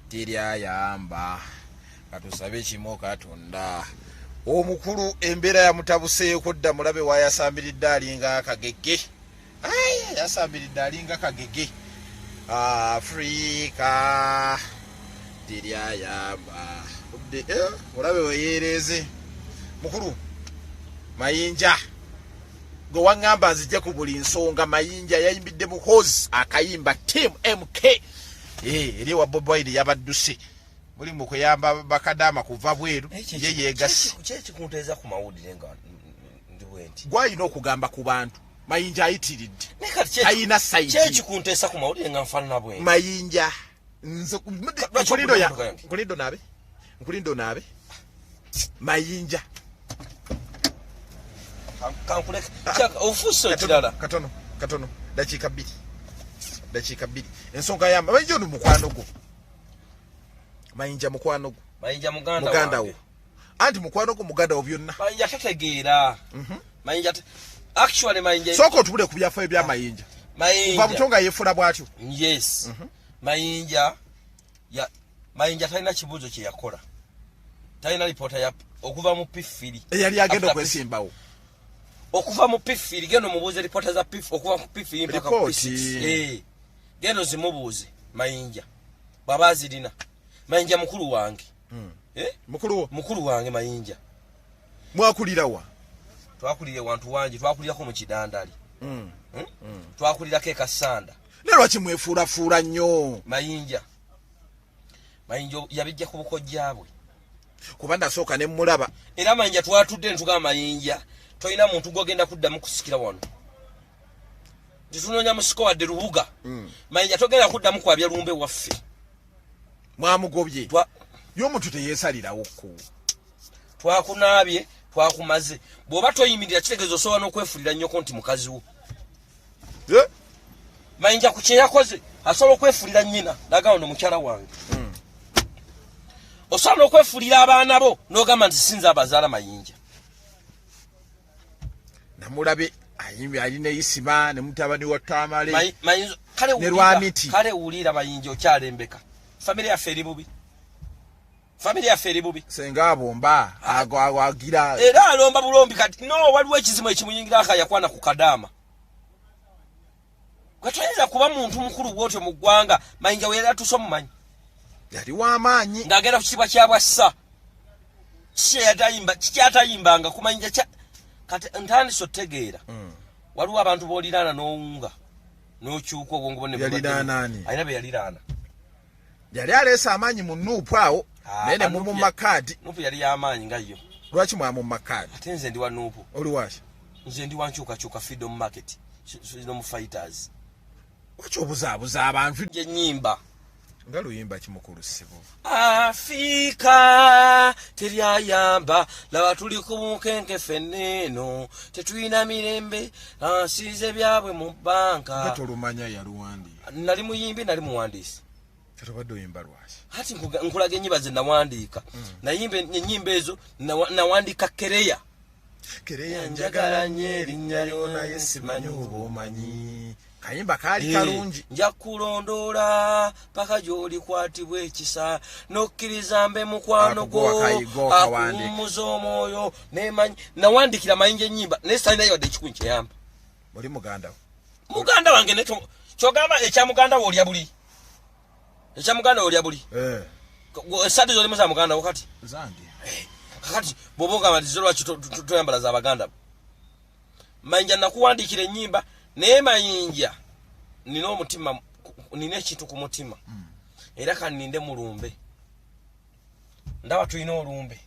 Teri ayamba, katusabe kimu Katonda. Omukulu embeera yamutabuseeko dda, mulabe wayasambiridde alinga akagege. Aya, yasambiridde alinga kagege. Afrika teri ayamba. Budde, mulabe weyeereeze. Mukulu Mayinja gwe waŋŋamba nzije ku buli nsonga. Mayinja yayimbidde Muhoozi akayimba Team MK. Eri ewa Bobi Wine yabadduse muli mu kuyamba bakadaama kuva bweru, ye yeegasi. Kyekikunteeza ku mawulire nga ndi bwenti? Gwalina okugamba ku bantu. Mayinja ayitiridde, talina side. Kyekikunteesa ku mawulire nga nfaanana bwenti? Mayinja, nze nkulindo ya nkulindo naabe, nkulindo naabe. Mayinja. Kankuleke ofuuse ekirala. Katono katono, dakiika 2, dakiika 2. Ensonga ya Mayinja ono mukwano gwo. Mayinja mukwano gwo. Mayinja muganda wo. Anti mukwano gwo, muganda wo, byonna. Mayinja tategeera. Mayinja actually Mayinja Sooka otubule ku byafaayo bya Mayinja. Mayinja kuva buto nga yeefula bw'atyo. Yes. Mayinja ya Mayinja talina kibuuzo kye yakola, talina lipoota ya okuva mu P3. Eyali agenda okwesimbawo. Okuva mu P3, genda omubuuze lipoota za P, okuva ku P3 mpaka ku P6. Genda ozimubuuze Mayinja bw'aba azirina. Mayinja mukulu wange. Eh? Mukulu wo? Mukulu wange Mayinja. Mwakulirawa? Twakulira ewantu wangi. Twakulirako mu Kidandali. Twakulirako ekasanda. Naye lwaki mwefuulafuula nnyo? Mayinja yabijja ku bukojja bwe. Kuba nasooka ne mulaba. Era Mayinja twatudde ne tugamba, "Mayinja, tolina muntu gwogenda kuddamu kusikira wano, tetunoonya musiko wadde lubuga. Mayinja togenda kuddamu kwabya lumbe waffe." Mwamugobye ye omuntu teyeesalirawo ku Twakunaabye, twakumaze. Bw'oba toyimirira, kitegeeza osobola n'okwefulira nnyoko nti mukazi wo. Eh? Mayinja ku kyeyakoze asobola okwefulira nnyina nagamba no mukyala wange. Osobola n'okwefulira abaana bo n'ogamba nti sinza abazaala. Mayinja Namulabe ayimbye alina Isima ne mutabani wa Tamale Kale ne Lwamiti. Kale wulira, Mayinja okyalembeka. Famire yaffe eri bubi, famire yaffe eri bubi. Senga abomba ago ago agira. Era alomba bulombi. Kati no waliwo ekizimu ekimuyingira akayakwana ku kadaama. Gwe toyinza kuba muntu mukulu bwotyo mu ggwanga. Mayinja we yali atuuse omumanyi. Yali w'amaanyi. Ng'agenda ku kitiibwa kya bwassa kikyatayimbanga ku Mayinja kati ntandise otegeera. Waliwo abantu b'oliraana n'owunga n'okyuka obwongo bwo ne Yaliraana ani? Alina be yaliraana. Yali aleese amaanyi mu NUP awo. Ah, naye ne ah, NUP mumumma kaadi. NUP yali y'amaanyi nga yo. Lwaki mwamumma kaadi? Ate nze ndi wa NUP. Oli waki? Nze ndi wa nkyukakyuka, freedom market, freedom fighters. Lwaki obuzaabuza abantu? Gyenyimba. Nga luyimba kimukulu ssibo. Afrika teryayamba, laba tuli ku bunkenke ffenna eno, tetulina mirembe, ansiize byabwe mu Nga bbanka. Tolumanya yaluwandiika? Nali muyimbi, nali muwandiisi. Tetobadde oyimba lwaki? Ati nkulaga ennyimba ze nawandiika. Nayimba ennyimba ezo, nawandiika kereya. Kereya, njagala nnyo erinnya lyo naye simanyi oba omanyi. Kayimba kaali kalungi. Nja kulondoola paka gy'olikwatibwa ekisa n'okkiriza mbe mukwano Ako gwo. gwe wakayiga okawandiika. Akuwummuza omwoyo nemanyi nawandikira Mayinja ennyimba naye salinayo wadde ekikumi kyeyamba. Oli muganda wo? Muganda wange ne kyogamba ekya muganda wo olya buli, ekya muganda wo olya buli. Esaati zolimu za muganda wo kati? Zange. Kakati bw'oba ogamba nti zo lwaki toyambala za baganda bo? Mayinja nakuwandiikira ennyimba, naye Mayinja nina omutima, nina ekintu ku mutima. Era kaninde mulumbe, ndaba tulina olumbe.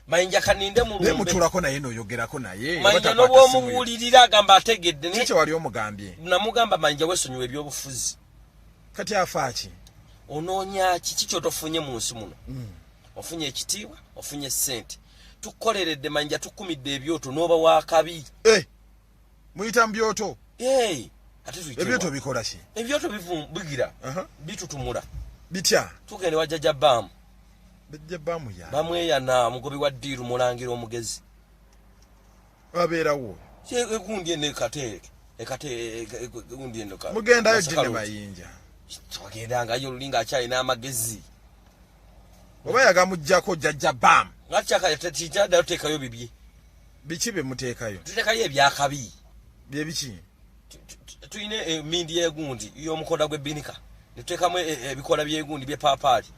Mayinja kaninde Naye mulumbe. Mutuulako naye n'oyogerako naye? Mayinja Oba takwata simu yo? N'obwomubuulirira agamba ategedde naye. Kiki wali omugambye? Namugamba, "Mayinja, weesonyiwa ebyobufuzi." Kati afa ki? Onoonya kiki kyotofunye mu nsi muno? Ofunye ekitiibwa, ofunye sente, tukukoleredde Mayinja, tukumidde ebyoto n'oba wakabi. Eh, muyita mu byoto? Hey, ate tuyite Ebyoto wa? bikola ki? Ebyoto bigira bitutumula. Bitya? Tugende wa Jjajja Baamu. Bajja bamu ya Bamweyana, mugobi wa ddiiru, mulangira omugezi. Abeerawo? Egundi eno ekate ekate egundi eno Mugendayo Masaka ddi ne Road. Mayinja? Twagendangayo luli ng'akyalina amagezi. Oba yagamuggyako jjajja bam. Nga kyakaddayo teekayo bibye. Biki bye muteekayo? Tuteekayo ebyakabi. Bye biki? Tulina emindi yegundi y'omukoda gw'ebbinika ne tuteekamu ebikola by'egundi by'epaapaali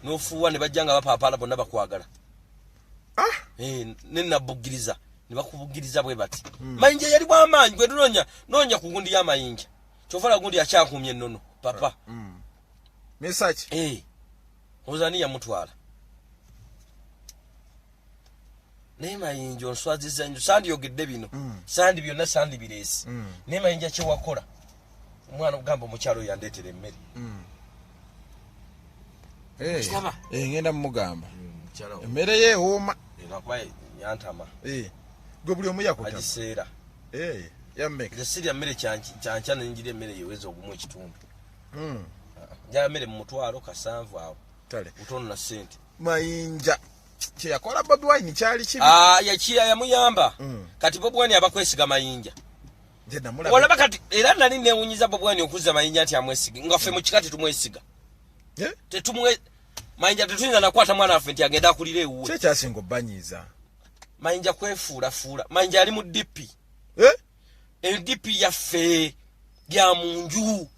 n'ofuuwa ne bajja nga bapaapaala bonna bakwagala. Ah! Ne nabbugiriza ne bakubugiriza bwe bati. Mayinja yali bw'amaanyi gwe tunoonya noonya ku gundi y'amayinja. Kyova la gundi akyakuumye ennono papa. Mesaki. Oza ani yamutwala? Naye Mayinja onswaziza nnyo, sandiyogedde bino. Sandi byonna sandibireese. Naye Mayinja kyewakola omwana ogamba omukyalo oyo andeetera emmere. Kiraba? Ngenda mumugamba. Emmere ye ewooma. Lwakuba yantama. Gwe buli omu yakutama. Agiseera. Yammeka? Nze sirya mmere kyankya ne njirya emmere yeweza ogumu ekitundu. Njala mmere mu 750 awo. Kale. Butono na ssente. Mayinja kye yakola Bobi Wine kyali kibi. Yakiya yamuyamba. Kati Bobi Wine abakwesiga Mayinja. Nze namulaba. Olaba kati era nali neewunyiza Bobi Wine okuzza Mayinja nti amwesige. Nga ffe mu kika tetumwesiga. Mayinja tetuyinza nakwata mwana waffe nti agenda akulira ewuwe. Ki ekyasinga obbanyiiza? Mayinja kwefuulafuula. Mayinja ali mu DP. DP yaffe ya mu nju.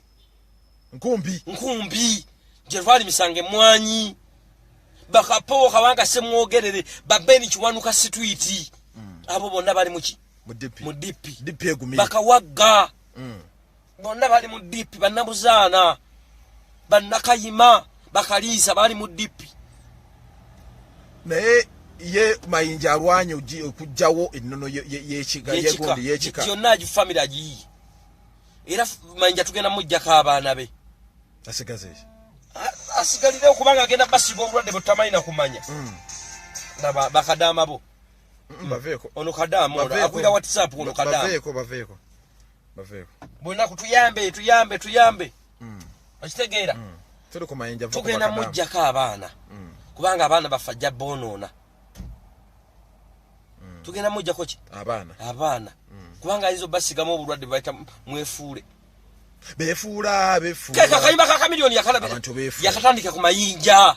Nkumbi. Nkumbi. Gye twalimisanga emmwanyi. Bakapo Kabanga Ssemwogerere, Babeni Kiwanuka Street. Abo bonna bali mu ki? Mu DP. Mu DP. DP egumire. Bakawagga. Bonna bali mu DP, bannabuzaana, bannakayima, bakaliisa bali mu DP. Naye ye Mayinja alwanye okuggyawo ennono y'ekika, Y'ekika. y'egundi, y'ekika. Yonna agifamire agiyiye. Era Mayinja tugenda muggyako abaana be. Asigaze ki? Asigalirewo kubanga agenda basiga obulwadde bwe tutamanyi na kumanya. Na bakadaama bo. Baveeko. Ono kadaama ono, Baveeko. akwira WhatsApp ono kadaama. Baveeko, baveeko. Baveeko. Bonna kutuyambe, tuyambe, tuyambe. Okitegeera? Tuli ku Mayinja, va ku Tugenda bakadaama. muggyako abaana. Kubanga abaana baffe ajja boonoona. Tugenda muggyako ki? Abaana. Abaana. Kubanga ayinza obbasigamu obulwadde bwe bayita mwefuule. Beefuula, beefuula. Keka kayimba ka Chameleone Abantu beefuula. yakatandika ku Mayinja.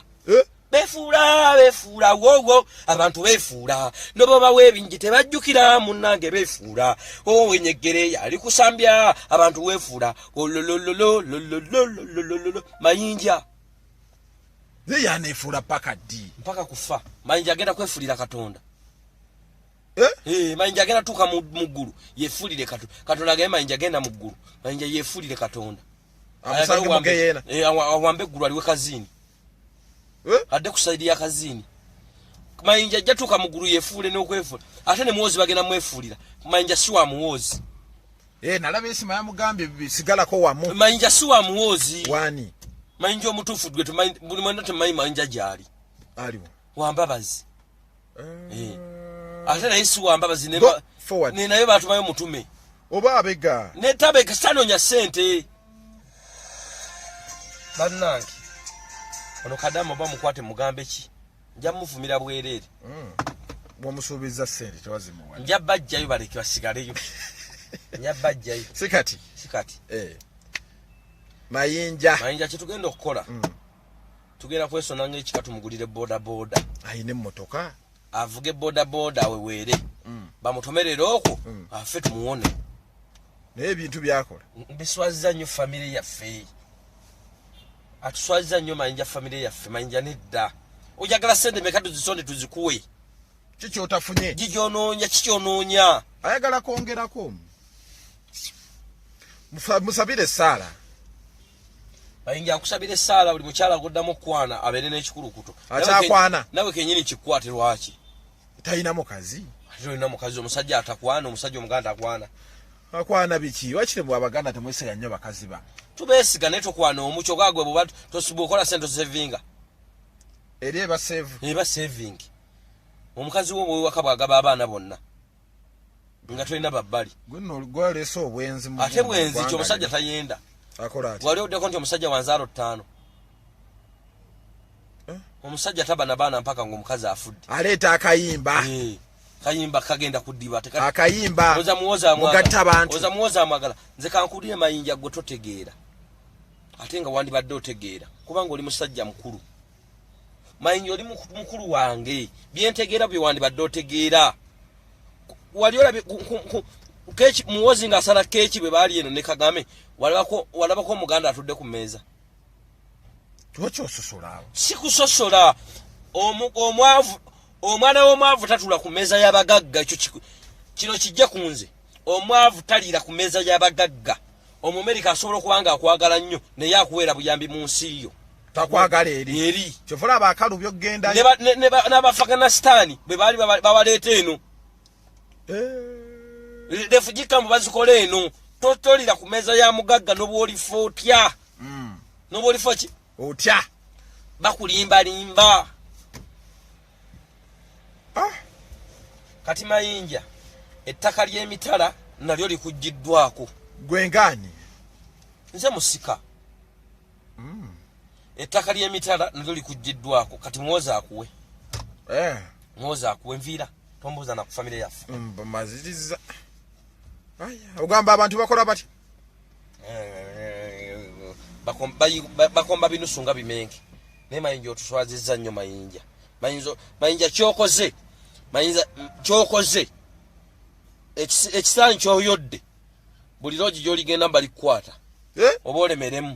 Beefuula, beefuula, wowo, abantu beefuula. Ne bw'obawa ebingi tebajjukira, munnange beefuula. Oh, enyeggere yali kusambya, abantu weefuula. Olololololololololololo, Mayinja. Ye yaneefuula paka ddi? Mpaka kufa. Mayinja agenda kwefuulira Katonda. Mayinja agenda tuuka mu ggulu, yeefuulire Katonda. Katonda agambe Mayinja agenda mu ggulu. Mayinja yeefuulire Katonda. Amusange mu geyeena. Awambe eggulu aliwe kaziini. Adde ku sayidi ya kaziini. Mayinja ajja tuuka mu ggulu yeefuule n'okwefuula. Ate ne muwozi bagenda mwefuulira. Mayinja si wa muwozi. Nalaba Isima yamugambye bisigalako wamu. Mayinja si wa muwozi. Wani? Mayinja omutuufu gwe tumanyi, buli mwenna temumanyi Mayinja gy'ali. Aliwo. Wa Mbabazi. Ate naye si wa Mbabazi, Go forward. ne naye baatumayo mutume. Oba abega. Ne tabega sanoonya ssente. Bannange. Ono kadaama oba mukwate mugambe ki? Nja mufumira bwereere. Bw'omusuubiza ssente tewazimuwa. Nja bajjayo baleke basigaleyo. Nja bajjayo. Si kati? Si kati. Mayinja. Mayinja kye tugenda okukola. Tugenda kwesona ng'ekika tumugulire boda boda. Ayina emmotoka. Avuge boda boda aweweere. Bamutomerere okwo, afe tumuwone. Naye ebintu by'akola. Biswaziza nnyo famire yaffe. Atuswaziza nnyo Mayinja famire yaffe. Mayinja nedda. Oyagala ssente mmeka tuzisonde tuzikuwe? Ki ky'otafunye? Gigyonoonya, kikyonoonya. Ayagala kwongerako. Musabire essaala. Mayinja akusabira essaala buli mukyala gw'oddamu okukwana abeere n'ekikulukuto. Akyakwana. Nawe kennyini kikwate lwaki? Talina mukazi. Ate olina mukazi, omusajja atakwana, omusajja omuganda akwana. Akwana biki? Lwaki mwe Abaganda temwesiga nnyo bakazi ba? Tubeesiga naye tokwana omu, kyokka gwe bw'oba bw'okola ssente osevinga. Eri eba save. Eba saving. Omukazi wo bw'owaka bw'agaba abaana bonna. Nga tolina babbali. Gwe nno gwaleese obwenzi mu Ate bwenzi ggwanga ki omusajja lino. tayenda. Akola atya? Wali oddeko nti omusajja wa nzaalo 5. Omusajja taba na baana mpaka ng'omukazi afudde. Aleeta akayimba. Kayimba kagenda kuddiba, Akayimba. Oza muwoza amwagala. Mugatta bantu. Oza muwoza amwagala. Nze kankulire Mayinja gwe totegeera. Ate nga wandibadde otegeera kubanga oli musajja mukulu. Mayinja oli mukulu wange, byentegeera byewandibadde otegeera. Wali olabye keeki Muwozi ng'asala keeki bwe baali eno ne Kagame? Walabako Omuganda atudde ku mmeeza? Lwaki ososola awo? Si kusosola. Omwavu, omwana w'omwavu tatula ku mmeeza y'abagagga. Ekyo kino kijja ku nze. Omwavu taliira ku mmeeza y'abagagga. Omumerika asobola okuba nga akwagala nnyo, naye akuweera buyambi mu nsi yo. Takwagala eri. Eri. Kyova olaba akalu byogenda. N'Abafaganasitaani bwe baali babaleeta eno, refugee camp bazikola eno. Tolira ku mmeeza ya mugagga n'obwolifa otya, n'obwolifa ki. Otya. Bakulimbalimba. Ah. Kati Mayinja, ettaka ly'emitala nalyo likugiddwako. Gwe ngaani? Nze musika. Ettaka ly'emitala nalyo likugiddwako. Kati Muwozi akuwe. Muwozi akuwe, nviira, tombuuza na ku famire yaffe. Maziriza. Aya, ogamba abantu bakola batya? Bakomba binusu nga bimenke. Naye Mayinja otuswazizza nnyo. Mayinja, Mayinja kyokoze, Mayinja kyokoze, ekisaanyi kyoyodde, buli loogi gyoligenda balikukwata. Eh? Oba olemeremu.